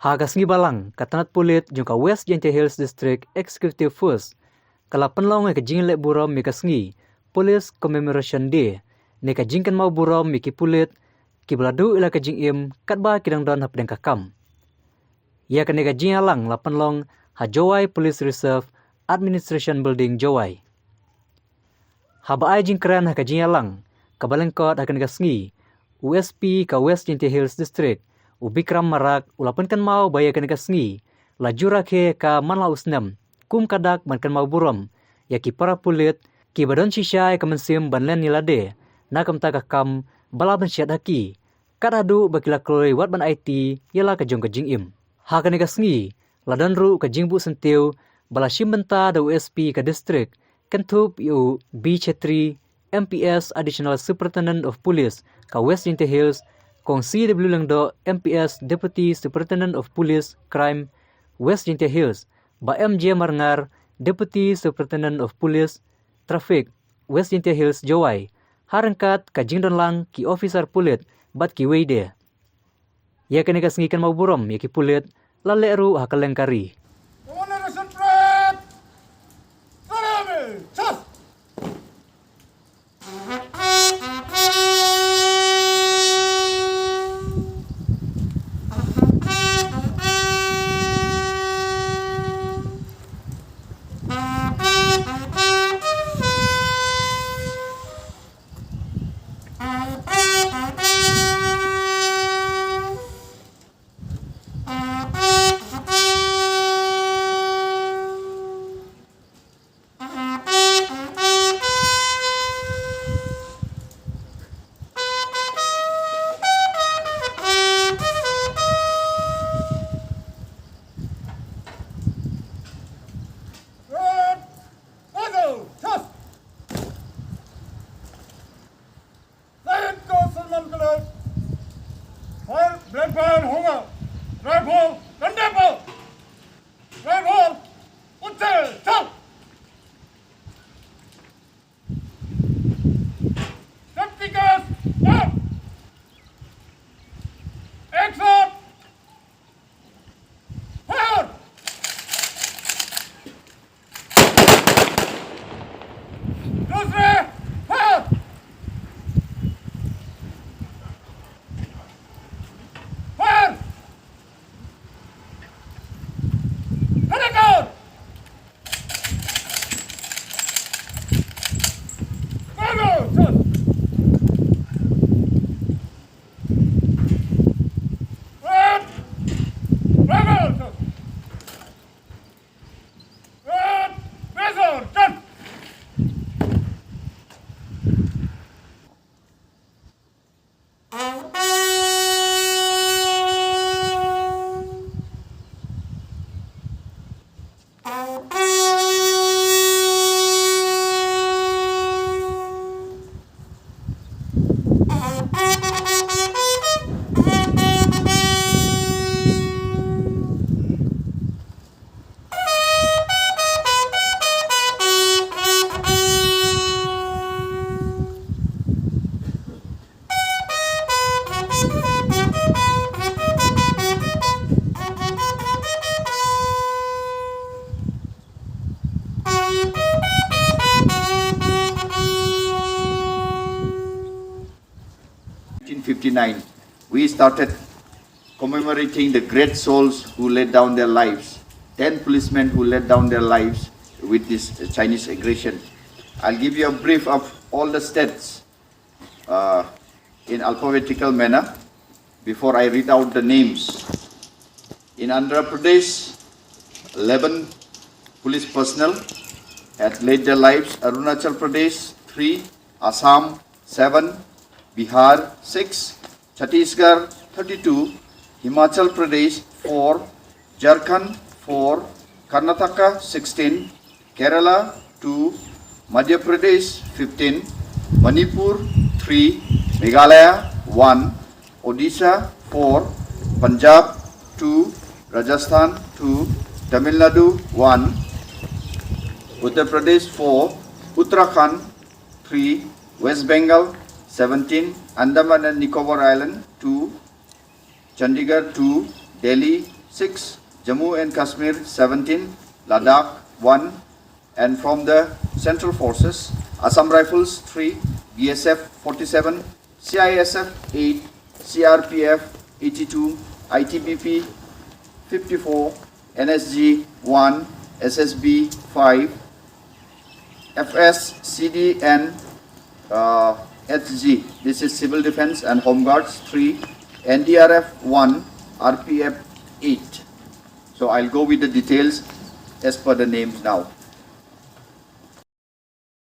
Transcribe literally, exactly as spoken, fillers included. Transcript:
Ha ka sngi Balang, ka tnat pulit jong ka West Jaintia Hills District Executive Force ka la pynlong ïa ka jingïaleh burom ïa ka sngi Police Commemoration Day, ne ka jingkynmaw burom ïa ki pulit kiba la duh ïa la ka jingim katba ki dang don hapdeng ka kam. Ïa kane ka jingïalang la pynlong ha Jowai Police Reserve Administration Building, Jowai. Haba ai jingkren ha ka jingïalang kaba lyngkot ha kane ka sngi, u S P ka West Jaintia Hills District, u Bikram Marak, u la pynkynmaw ba ïa kane ka sngi la ju rakhe ka man la u snem kum ka dak ban kynmaw burom ïa ki para pulit kiba don shisha ïa ka mynsiem ban len ïa lade na ka bynta ka kam ba la pynshet ha ki, kat haduh ba ki la kloi wat ban aiti ïa la ka jong ka jingim. Ha kane ka sngi la don ruh ka jingbuh syntiew ba la shim bynta da u S P ka district, kynthup ïa u B Chetri, M P S, Additional Superintendent of Police ka West Jaintia Hills, Kong C W Lyngdoh, M P S, Deputy Superintendent of Police, Crime, West Jaintia Hills, Bah M J Marngar, Deputy Superintendent of Police, Traffic, West Jaintia Hills, Jowai, ha ryngkat ka jingdon lang ki officer pulit bad kiwei de. Ïa kane ka sngi kynmaw burom ïa ki pulit la leh ruh ha kylleng ka ri. Lion ko Salman Color. Fire, black fire, hoga. Rifle, kande pa. Rifle, utte, chal. Safety case, up. Action. Fire! दूसरे, fire! Fire! Fire! Fire! Nineteen fifty-nine, we started commemorating the great souls who laid down their lives, ten policemen who laid down their lives with this Chinese aggression. I'll give you a brief of all the stats, uh, in alphabetical manner before I read out the names. In Andhra Pradesh, eleven police personnel had laid their lives. Arunachal Pradesh, three. Assam, seven. Bihar, six. Chhattisgarh, thirty-two. Himachal Pradesh, four. Jharkhand, four. Karnataka, sixteen. Kerala, two. Madhya Pradesh, fifteen. Manipur, three. Meghalaya, one. Odisha, four. Punjab, two. Rajasthan, two. Tamil Nadu, one. Uttar Pradesh, four. Uttarakhand, three. West Bengal, seventeen. Andaman and Nicobar Island, two. Chandigarh, two. Delhi, six, Jammu and Kashmir seventeen, Ladakh one, and from the Central Forces, Assam Rifles three, B S F forty-seven, C I S F eight, C R P F eighty-two, I T B P fifty-four, N S G one, S S B five, F S C D and uh, H G, this is Civil Defense and Home Guards three, N D R F one, R P F eight. So I'll go with the details as per the names now.